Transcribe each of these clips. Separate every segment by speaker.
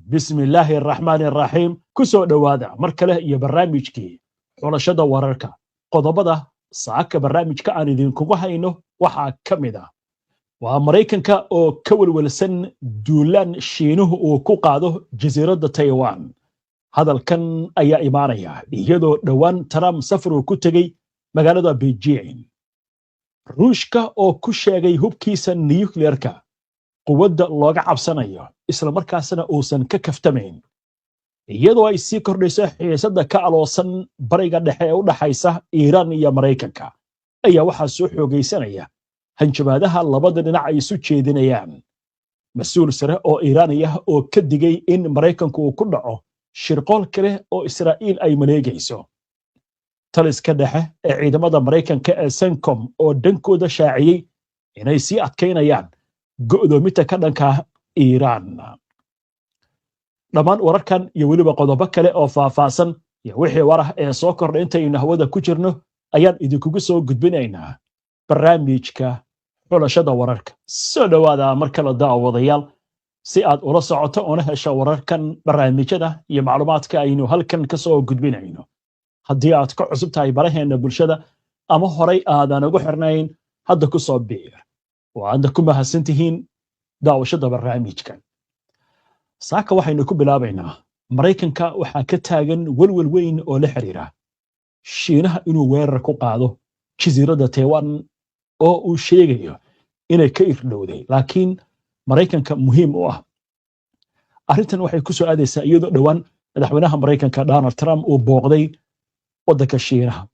Speaker 1: Bismi illaahi araxmaani araxiim. Ku soo dhowaada mar kale iyo barnaamijkii Xulashada Wararka. Qodobada saaka barnaamijka aan idinkugu hayno waxaa ka mid ah: waa Maraykanka oo ka welwelsan duulaan Shiinuhu uu ku qaado jasiiradda Taiwan. Hadalkan ayaa imaanaya iyadoo dhowaan Trump safar uu ku tegey magaalada Beijing. Ruushka oo ku sheegay hubkiisa nuyukleerka quwadda looga cabsanayo, islamarkaasna uusan ka kaftamayn, iyadoo ay sii kordhayso xiisadda ka aloosan Bariga Dhexe ee u dhaxaysa Iiraan iyo Maraykanka, ayaa waxaa soo xoogaysanaya hanjabaadaha labada dhinac ay isu jeedinayaan. Mas-uul sare oo Iiraani ah oo ka digay in Maraykanku uu ku dhaco shirqool kale oo Israa'iil ay maleegayso. Taliska dhexe ee ciidamada Maraykanka ee CENTCOM oo dhankooda shaaciyey inay sii adkaynayaan go'doominta ka dhanka Iiraan. Dhammaan wararkan iyo weliba qodobo kale oo faahfaahsan iyo wixii warah ee soo kordhay intaynu hawada ku jirno ayaan idinkugu soo gudbinaynaa barnaamijka Xulashada Wararka. Soo dhowaada mar kale, daawadayaal. Si aad ula socoto una hesho wararkan, barnaamijyada iyo macluumaadka aynu halkan ka soo gudbinayno, haddii aad ka cusub tahay baraheenna bulshada ama horay aadan ugu xirnayn, hadda ku soo biir. Waadna ku mahadsan tihiin daawashada barnaamijkan. Saaka waxaynu ku bilaabaynaa: Maraykanka waxaa ka taagan welwel weyn oo la xiriira Shiinaha inuu weerar ku qaado jasiiradda Taiwan, oo uu sheegayo inay ka irdhowday, laakiin Maraykanka muhiim u ah. Arrintan waxay ku soo aadaysaa iyadoo dhowaan madaxweynaha Maraykanka Donald Trump uu booqday waddanka Shiinaha.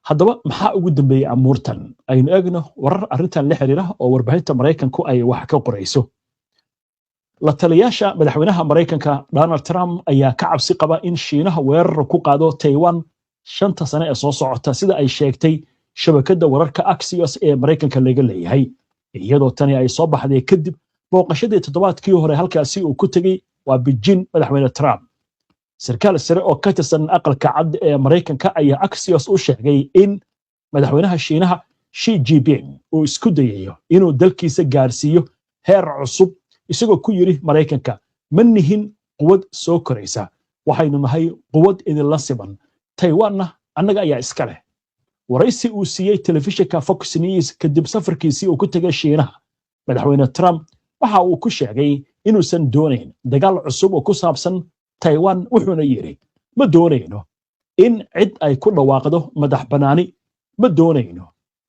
Speaker 1: Haddaba, maxaa ugu dambeeyey amuurtan? Aynu eegno warar arrintan la xiriira oo warbaahinta Maraykanku ay wax ka qorayso. La taliyaasha madaxweynaha Maraykanka Donald Trump ayaa ka cabsi qaba in Shiinaha weerar ku qaado Taiwan 5ta sane ee soo socota, sida ay sheegtay shabakadda wararka Axios ee Maraykanka laga leeyahay, iyadoo tani ay soo baxday kadib booqashadii toddobaadkii hore halkaasi uu ku tegey, waa Beijing, madaxweyne Trump. Sarkaal sare oo ka tirsan Aqalka Cad ee Maraykanka ayaa Axios u sheegay in madaxweynaha Shiinaha Xi Jinping uu isku dayayo inuu dalkiisa gaarsiiyo heer cusub, isagoo ku yidhi Maraykanka: "Ma nihin quwad soo koraysa, waxaynu nahay quwad idinla siman, Taiwanna annaga ayaa iska leh." Waraysi uu siiyey telefishinka Fox News kadib safarkiisii uu ku tegay Shiinaha, madaxweyne Trump waxa uu ku sheegay inuusan doonayn dagaal cusub oo ku saabsan Taiwan, wuxuuna yidhi: "Ma doonayno in cid ay ku dhawaaqdo madax bannaani. Ma doonayno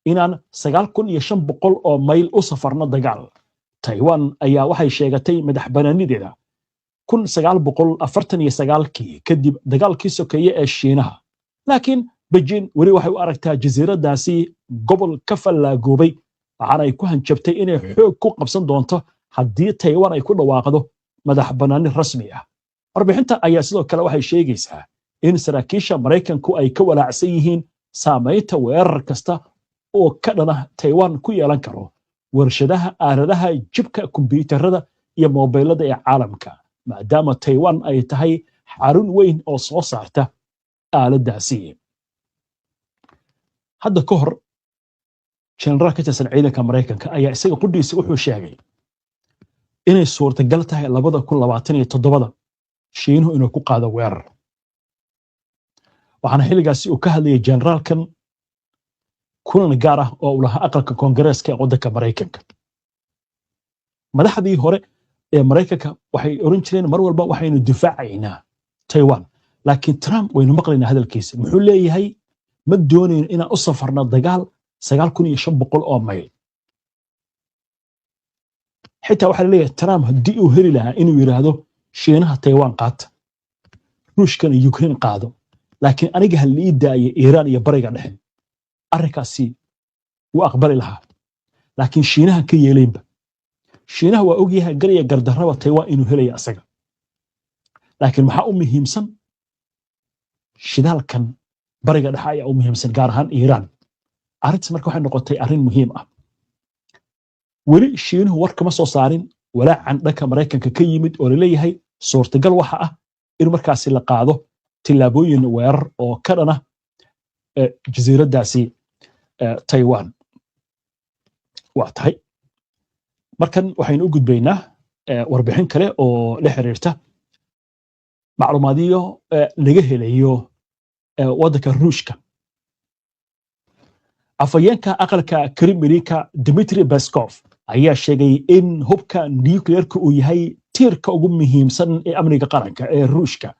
Speaker 1: inaan 9500 oo mayl u safarno dagaal." Taiwan ayaa waxay sheegatay madax bannaanideeda 1949-kii kadib dagaalkii sokeeye ee Shiinaha, laakiin Beijing weli waxay u aragtaa jasiiraddaasi gobol ka fallaagoobay, waxaana ay ku hanjabtay inay xoog ku qabsan doonto haddii Taiwan ay ku dhawaaqdo madax bannaani rasmi ah. Warbixinta ayaa sidoo kale waxay sheegaysaa in saraakiisha Maraykanku ay ka walaacsan yihiin saamaynta weerar kasta oo ka dhana Taiwan ku yeelan karo warshadaha aaladaha jibka kombiyuutarada iyo moobilada ee caalamka, maadaama Taiwan ay tahay xarun weyn oo soo saarta aaladdaasi. Hadda ka hor, jenaraal ka tirsan ciidanka Maraykanka ayaa isaga qudhiisa wuxuu sheegay inay suurtagal tahay 2027-da Shiinuhu inuu ku qaado weerar. Waxaana xilligaasi uu ka hadlayay generaalkan kulan gaar ah oo uu lahaa Aqalka Koongareeska ee waddanka Maraykanka. Madaxdii hore ee Maraykanka waxay oran jireen mar walba waxaynu difaacaynaa Taiwan, laakiin Trump waynu maqlaynaa hadalkiisa. Muxuu leeyahay? Ma doonayno inaan u safarno dagaal 9500 oo mayl. Xitaa waxaa laleeyahay Trump haddii uu heli lahaa inuu yidhaahdo Shiinaha Taiwan qaata, Ruushkana Ukraine qaado, laakiin aniga ha lii daayo Iiraan iyo Bariga Dhexe, arrinkaasi wuu aqbali lahaa, laakiin Shiinaha ka yeelaynba. Shiinaha waa ogyahay gar iyo gardarraba Taiwan inuu helaya asaga, laakiin maxaa u muhiimsan? Shidaalkan Bariga Dhexe ayaa u muhiimsan, gaar ahaan Iiraan. Arrintaas marka waxay noqotay arrin muhiim ah. Weli Shiinuhu war kama soo saarin walaacan dhanka Maraykanka ka yimid oo laleeyahay suurtagal waxa ah in markaasi la qaado tillaabooyin weerar oo ka dhana jasiiraddaasi Taiwan. Waa tahay, markan waxaynu u gudbaynaa Warbixin kale oo la xiriirta macluumaadyo laga helayo waddanka Ruushka. Afhayeenka aqalka Kremlinka, Dmitri Peskov, ayaa sheegay in hubka nuclearka uu yahay tiirka ugu muhiimsan ee amniga qaranka ee Ruushka,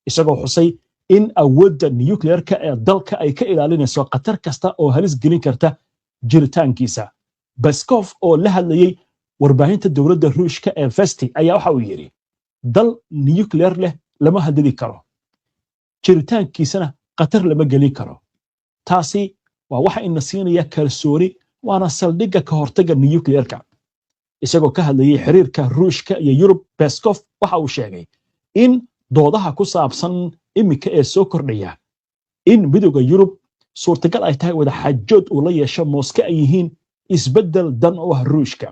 Speaker 1: isagoo xusay in awoodda nuclearka ee dalka ay ka ilaalinayso khatar kasta oo halis gelin karta jiritaankiisa. Peskov oo la hadlayey warbaahinta dowladda Ruushka ee Vesti ayaa waxa uu yidhi: "Dal nuclear leh lama hadidi karo, jiritaankiisana khatar lama gelin karo. Taasi waa waxa ina siinaya kalsooni, waana saldhigga ka hortagga nuclearka." Isagoo ka hadlayey xiriirka Ruushka iyo Yurub, Peskov waxa uu sheegay in doodaha ku saabsan iminka ee soo kordhaya in Midowda Yurub suurtagal ay tahay wadaxaajood uu la yeesho Moske ay yihiin isbeddel dan u ah Ruushka.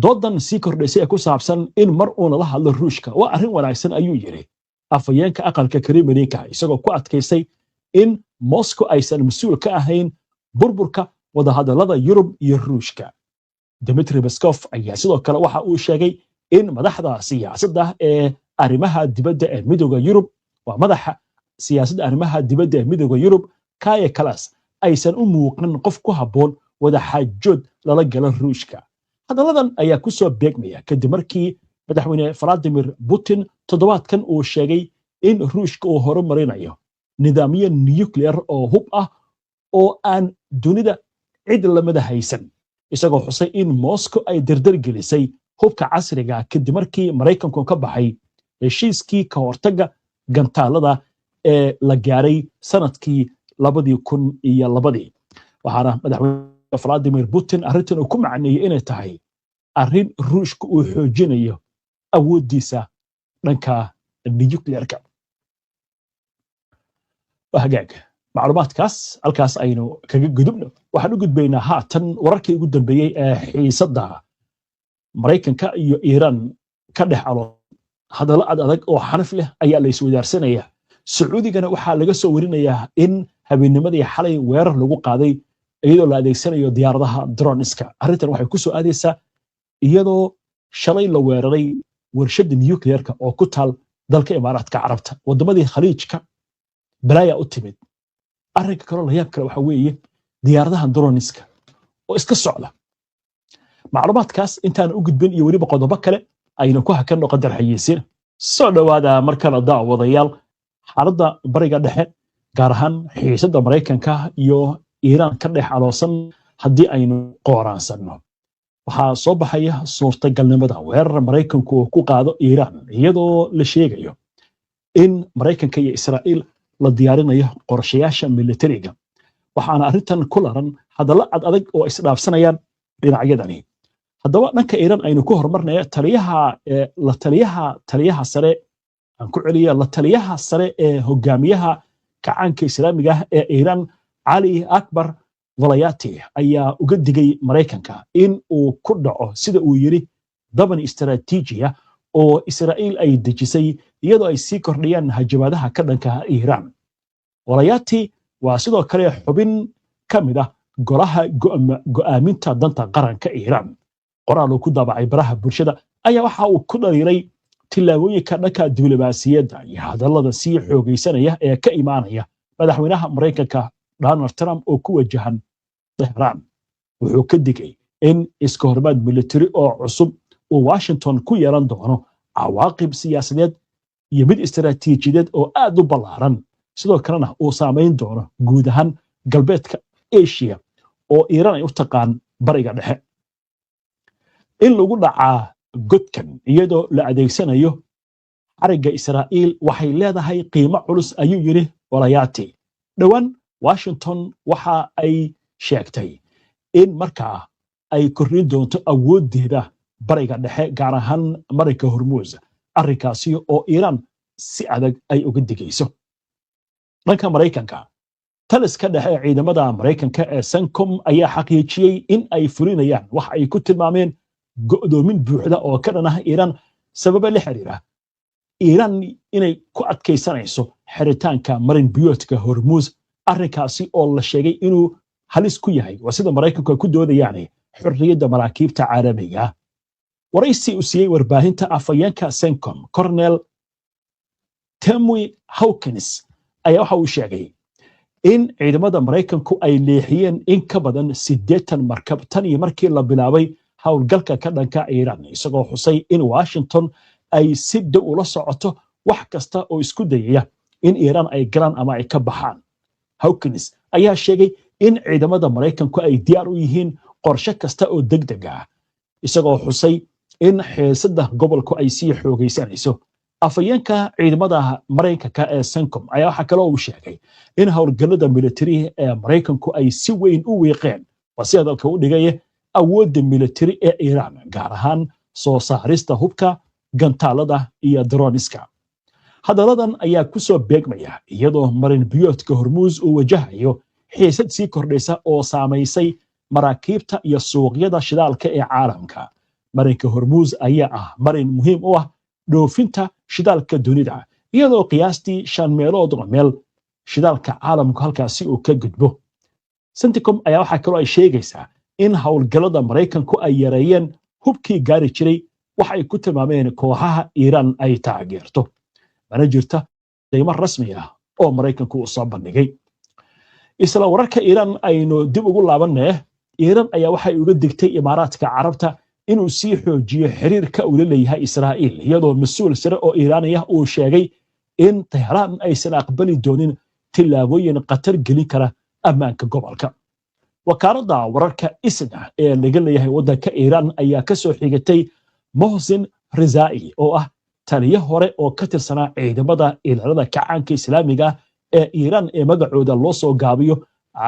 Speaker 1: "Doodan sii kordhaysay ee ku saabsan in mar uuna la hadlo Ruushka waa arrin wanaagsan," ayuu yidhi afhayeenka aqalka Kremlinka, isagoo ku adkaysay in Moscow aysan mas-uul ka ahayn burburka wadahadallada Yurub iyo Ruushka. Dmitri Peskov ayaa sidoo kale waxa uu sheegay in madaxda siyaasadda ee arrimaha dibadda ee Midowda Yurub, waa madaxa siyaasadda arrimaha dibadda ee Midowda Yurub, Kaja Kallas, aysan u muuqan qof ku habboon wadaxaajood lala galo Ruushka. Hadalladan ayaa ku soo beegmaya kadib markii Madaxweyne Vladimir Putin toddobaadkan uu sheegay in Ruushka uu horumarinayo nidaamyo nuclear oo hub ah oo aan dunida cid lamida haysan, isagoo xusay in Moscow ay dardar gelisay hubka casriga kadib markii Maraykanku ka baxay heshiiskii ka hortagga gantaalada ee la gaaray sanadkii 2002. Waxaana Madaxweyne Vladimir Putin arrintan uu ku macneeyey inay tahay arrin Ruushka uu xoojinayo awooddiisa dhanka nuclearka. Hagaag, macluumaadkaas halkaas aynu kaga gudubno. Waxaan u gudbaynaa haatan wararkii ugu dambeeyey ee xiisadda Maraykanka iyo Iiraan ka dhex alo. Hadallo ad adag oo xanaf leh ayaa la isweydaarsanaya. Sacuudigana waxaa laga soo warinayaa in habeennimadii xalay weerar lagu qaaday iyadoo la adeegsanayo diyaaradaha droniska. Arrintan waxay ku soo aadaysaa iyadoo shalay la weeraray warshadda nuclearka oo ku taal dalka Imaaraadka Carabta. Waddamadii Khaliijka balaaya u timid. Arrinka kaloo layaab kale waxa weeye diyaaradaha droniska oo iska socda. Macluumaadkaas intaan u gudbin iyo weliba qodobo kale, aynu ku hakanno qadar xayeysiin. Soo dhowaada mar kale, daawadayaal. Xaaladda Bariga Dhexe, gaar ahaan xiisadda Maraykanka iyo Iiraan ka dhex aloosan, haddii aynu qooraansanno, waxaa soo baxaya suurtagalnimada weerar Maraykanku uu ku qaado Iiraan, iyadoo la sheegayo in Maraykanka iyo Israa'iil la diyaarinayo qorshayaasha militariga. Waxaana arrintan ku laran hadallo ad adag oo isdhaafsanayaan dhinacyadani. Haddaba dhanka Iiraan aynu ku horumarnaya. Taliyaha la taliyaha taliyaha sare, aan ku celiya, la taliyaha sare ee hogaamiyaha kacaanka Islaamiga ah ee Iiraan, Cali Akbar Valayati, ayaa uga digay Maraykanka in uu ku dhaco, sida uu yidhi, daban istaraatiijiya oo Israa'iil ay dejisay iyadoo ay sii kordhiyaan hajabaadaha ka dhanka Iiraan. Valayati waa sidoo kale xubin ka mid ah golaha go'aaminta danta qaranka Iiraan. Qoraal uu ku daabacay baraha bulshada ayaa waxa uu ku dhaliilay tillaabooyinka dhanka diblomaasiyadda iyo hadallada sii xoogaysanaya ee ka imaanaya madaxweynaha Maraykanka Donald Trump oo ku wajahan Tehraan. Wuxuu ka digay in iska hormaad militari oo cusub uu Washington ku yeelan doono cawaaqib siyaasadeed iyo mid istaraatiijiyadeed oo aad u ballaaran, sidoo kalena uu saamayn doono guud ahaan galbeedka Asia, oo Iiraan ay u taqaan Bariga Dhexe. "In lagu dhacaa godkan iyadoo la adeegsanayo xarigga Israa'iil waxay leedahay qiimo culus," ayuu yidhi Walayaati. Dhowaan Washington waxa ay sheegtay in markaa ay kordhin doonto awooddeeda Bariga Dhexe, gaar ahaan marinka Hormuus, arrinkaasi oo Iiraan si adag ay uga digayso. Dhanka Maraykanka, taliska dhexe ee ciidamada Maraykanka ee CENTCOM ayaa xaqiijiyey in ay fulinayaan wax ay ku tilmaameen go'doomin buuxda oo ka dhan ah Iiraan, sababa la xiriira Iiraan inay ku adkaysanayso xiritaanka marin biyoodka Hormuus, arrinkaasi oo la sheegay inuu halis ku yahay, waa sida Maraykanku ay ku doodayaan, xorriyadda maraakiibta caalamiga. Waraysi uu siiyey warbaahinta afhayeenka CENTCOM, Cornel Temwi Hawkins, ayaa waxa uu sheegay in ciidamada Maraykanku ay leexiyeen in ka badan 80 markab tan iyo markii la bilaabay howlgalka ka dhanka Iiraan, isagoo xusay in Washington ay si dhow ula socoto wax kasta oo isku dayaya in Iiraan ay galaan ama ay ka baxaan. Hawkins ayaa sheegay in ciidamada Maraykanku ay diyaar u yihiin qorshe kasta oo degdeg ah, isagoo xusay in xiisadda gobolku ay sii xoogaysanayso. Afhayeenka ciidamada Maraykanka ee CENTCOM ayaa waxaa kaloo uu sheegay in howlgallada militari ee Maraykanku ay si weyn u wiiqeen, waa si hadalka u dhigaya, awoodda militari ee Iiraan, gaar ahaan soo saarista hubka, gantaalada iyo droniska. Hadalladan ayaa ku soo beegmaya iyadoo marin biyoodka Hormuus uu wajahayo xiisad sii kordhaysa oo saamaysay maraakiibta iyo suuqyada shidaalka ee caalamka. Marinka Hormuus ayaa ah marin muhiim u ah dhoofinta shidaalka dunida, iyadoo qiyaastii shan meelood oo meel shidaalka caalamku halkaasi uu ka gudbo. CENTCOM ayaa waxaa kaloo ay sheegaysaa in howlgallada Maraykanku ay yareeyeen hubkii gaari jiray waxa ay ku tilmaameen kooxaha Iiraan ay taageerto. Mana jirta deymo rasmi ah oo Maraykanku uu soo bandhigay. Isla wararka Iiraan aynu dib ugu laabanee, Iiraan ayaa waxay uga digtay Imaaraadka Carabta inuu sii xoojiyo xiriirka uu la leeyahay Israa'iil, iyadoo mas-uul sare oo Iiraaniya uu sheegay in Tehraan aysan aqbali doonin tillaabooyin khatar gelin kara ammaanka gobolka. Wakaaladda wararka ISNA ee laga leeyahay waddanka Iiraan ayaa ka soo xigatay Mohsin Rizaa'i, oo ah taliyo hore oo ka tirsanaa ciidamada ilaalada kacaanka Islaamiga ee Iiraan ee magacooda loo soo gaabiyo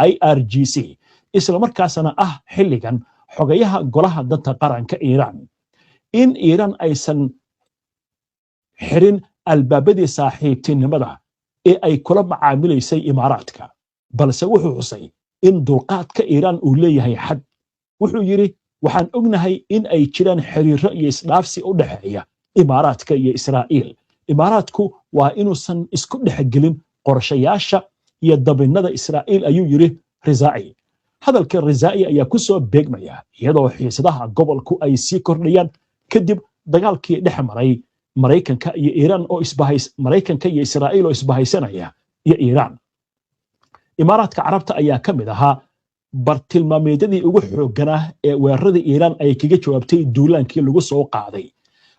Speaker 1: IRGC, islamarkaasna ah xilligan xogayaha golaha danta qaranka Iiraan, in Iiraan aysan xirin albaabadii saaxiibtinimada ee ay kula macaamilaysay Imaaraadka, balse wuxuu xusay in dulqaadka Iiraan uu leeyahay xad. Wuxuu yidhi: "Waxaan ognahay in ay jiraan xiriirro iyo isdhaafsi u dhexeeya Imaaraadka iyo Israa'iil. Imaaraadku waa inuusan isku dhexgelin qorshayaasha iyo dabinnada Israa'iil," ayuu yidhi Rizaa'i. Hadalka Rizaa'i ayaa ku soo beegmaya iyadoo xiisadaha gobolku ay sii kordhayaan kadib dagaalkii dhex maray Maraykanka iyo Iiraan oo isbahays, Maraykanka iyo Israa'iil oo isbahaysanaya iyo Iiraan. Imaaraadka Carabta ayaa ka mid ahaa bartilmaameedyadii ugu xoogganaa ee weeraradii Iiraan ay kaga jawaabtay duulaankii lagu soo qaaday,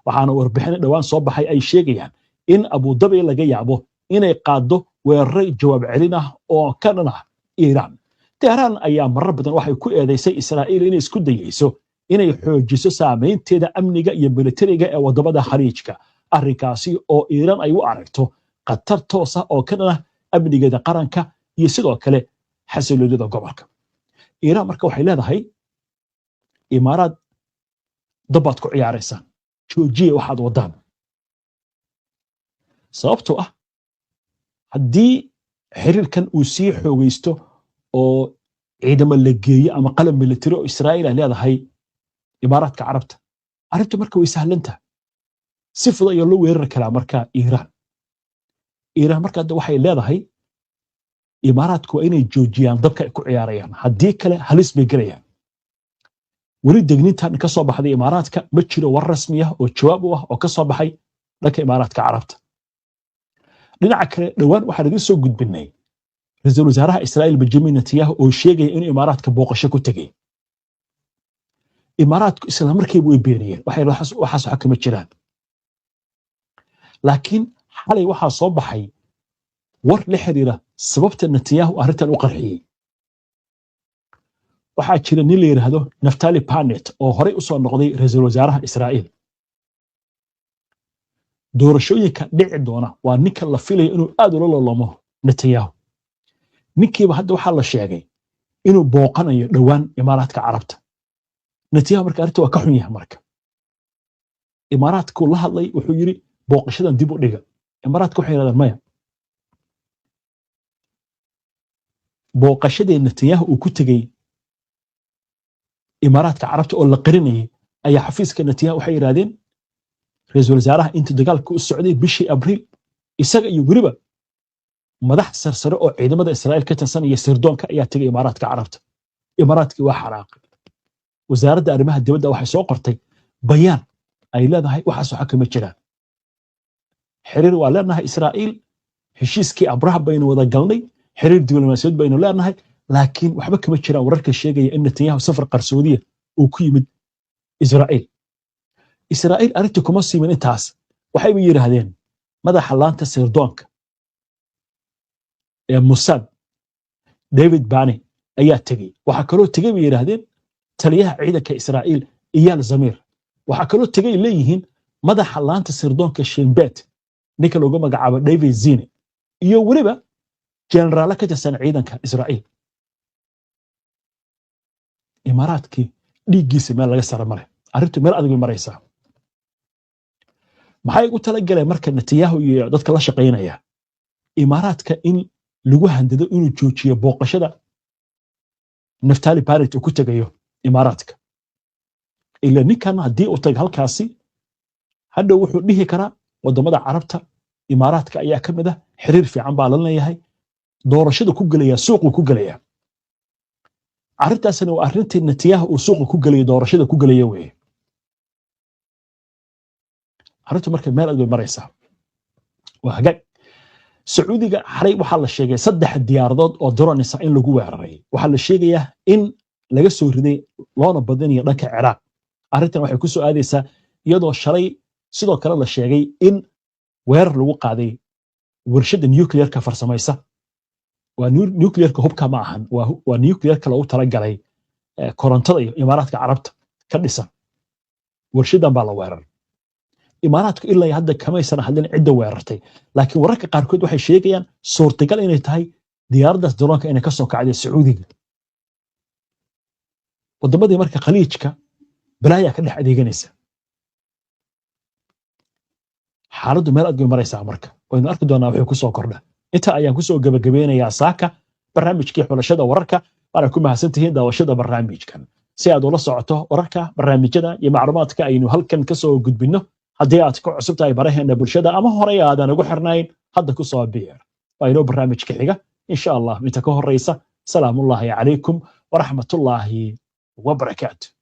Speaker 1: waxaana warbixin dhowaan soo baxay ay sheegayaan in Abudabi laga yaabo inay qaaddo weeraro jawaab celin ah oo ka dhan ah Iiraan. Tehraan ayaa marar badan waxay ku eedaysay Israa'iil inay isku dayeyso inay xoojiso saamaynteeda amniga iyo militariga ee waddamada Khaliijka, arrinkaasi oo Iiraan ay u aragto khatar toos ah oo ka dhan ah amnigeeda qaranka iyo sidoo kale xasiloonida gobolka. Iiraan marka waxay leedahay: "Imaaraad, dabbaad ku ciyaaraysaan, joojiya waxaad waddaan," sababtoo ah haddii xiriirkan uu sii xoogaysto oo ciidamo la geeyo ama qalab militari oo Israa'iil ay leedahay Imaaraadka Carabta, arrintu marka way sahlantaha, si fudud ayaa loo weerari karaa marka Iiraan. Iiraan marka hadda waxay leedahay Imaaraadku waa inay joojiyaan dabka ay ku ciyaarayaan, haddii kale halis bay gelayaan. Weli degnintan ka soo baxday Imaaraadka ma jiro war rasmi ah oo jawaab u ah oo ka soo baxay dhanka Imaaraadka Carabta. Dhinaca kale, dhowaan waxaan idiin soo gudbinay ra-iisul wasaaraha Israa'iil Benjamin Netanyahu oo sheegaya inuu Imaaraadka booqasho ku tegey. Imaaraadku isla markiiba way beeniyeen, waxay waxaas waxa kama jiraan. Laakiin xalay waxaa soo baxay war la xiriira sababta Netanyahu arrintan u qarxiyey. Waxaa jira nin la yidhaahdo Naftali Bennett oo horey u soo noqday ra-iisul wasaaraha Israa'iil. Doorashooyinka dhici doona waa ninka la filayo inuu aad ula lolomo Netanyahu. Ninkiiba hadda waxaa la sheegay inuu booqanayo dhowaan Imaaraadka Carabta. Netanyahu marka arrinta waa ka xun yahay. Marka Imaaraadkuu la hadlay, wuxuu yidhi: "Booqashadan dib u dhiga." Imaaraadka waxay yidhahdeen maya. Booqashadii Netanyahu uu ku tegey Imaaraadka Carabta oo la qarinayay ayaa xafiiska Netanyahu waxay yidhahdeen ra-iisul wasaaraha inta dagaalka u socday bishii Abriil, isaga iyo weliba madax sarsare oo ciidamada Israa'iil ka tirsan iyo sirdoonka ayaa tegay Imaaraadka Carabta. Imaaraadkii waa xanaaqay. Wasaaradda arrimaha dibadda waxay soo qortay bayaan. Ay leedahay waxaas waxa kama jiraan. Xiriir waa leenahay Israa'iil, heshiiskii Abraham baynu wada galnay, xiriir diblomaasiyaed baynu leenahay, laakiin waxba kama jiraan wararka sheegaya in Netanyahu safar qarsoodiya uu ku yimid Israa'iil. Israa'iil arrintii kuma siimin intaas. Waxayba yidhaahdeen madaxa laanta sirdoonka ee Mossad, David Barnea, ayaa tegey. Waxaa kaloo tegey, bay yidhaahdeen, taliyaha ciidanka Israa'iil, Eyal Zamir. Waxaa kaloo tegey, leeyihiin, madaxa laanta sirdoonka Shin Bet, ninka loogu magacaabo David Zini, iyo weliba jeneraalo ka tirsan ciidanka Israa'iil. Imaaraadkii dhiiggiisa meel laga sara male. Arrintu meel adag bay maraysaa. Maxay ugu talagaleen marka Netanyahu iyo dadka la shaqaynaya? Imaaraadka in lagu handado inuu joojiyo booqashada Naftali Bennett uu ku tegayo Imaaraadka. Ila ninkan haddii uu tago halkaasi, hadhow wuxuu dhihi karaa wadamada Carabta, Imaaraadka ayaa ka mid ah, xiriir fiican baa la leeyahay. Doorashada ku gelaya, suuquu ku gelaya. Arrintaasina waa arrintii Netanyahu uu suuqa ku gelayo, doorashada ku gelaya weeye. Arrintu marka meel aad bay maraysaa. Waa hagaag. Sacuudiga xalay waxaa la sheegay 3 diyaaradood oo drones ah in lagu weeraray. Waxaa la sheegayaa in laga soo riday, loona badinayo dhanka Ciraaq. Arrintan waxay ku soo aadaysaa iyadoo shalay sidoo kale la sheegay in weerar lagu qaaday warshadda nuclearka farsamaysa. Waa nuclearka hubka ma ahan, waa nuclearka loogu talagalay korontada iyo Imaaraadka Carabta ka dhisan. Warshaddan baa la weeraray. Imaaraadku ilaa hadda kamaysan hadlin cidda weerartay, laakiin wararka qaarkood waxay sheegayaan suurtagal inay tahay diyaaraddaas drone-ka inay ka soo kacday Sacuudiga. Waddamadii marka Khaliijka balaayaa ka dhex adeeganaysa. Xaaladdu meel aad bay maraysaa. Marka waynu arki doonaa wixii ku soo kordha. Inta ayaan kusoo gebagabeynayaa saaka barnaamijkii xulashada wararka. Waana ku mahadsantihiin daawashada barnaamijkan. Si aad ula socoto wararka, barnaamijyada iyo macluumaadka aynu halkan ka soo gudbinno, haddii aad ku cusub tahay baraheena bulshada ama horey aadan ugu xirnayn, hadda ku soo biir. Waa inoo barnaamijka xiga, insha Allah. Inta ka horeysa, salaamullaahi calaykum waraxmatullaahi wabarakaatu.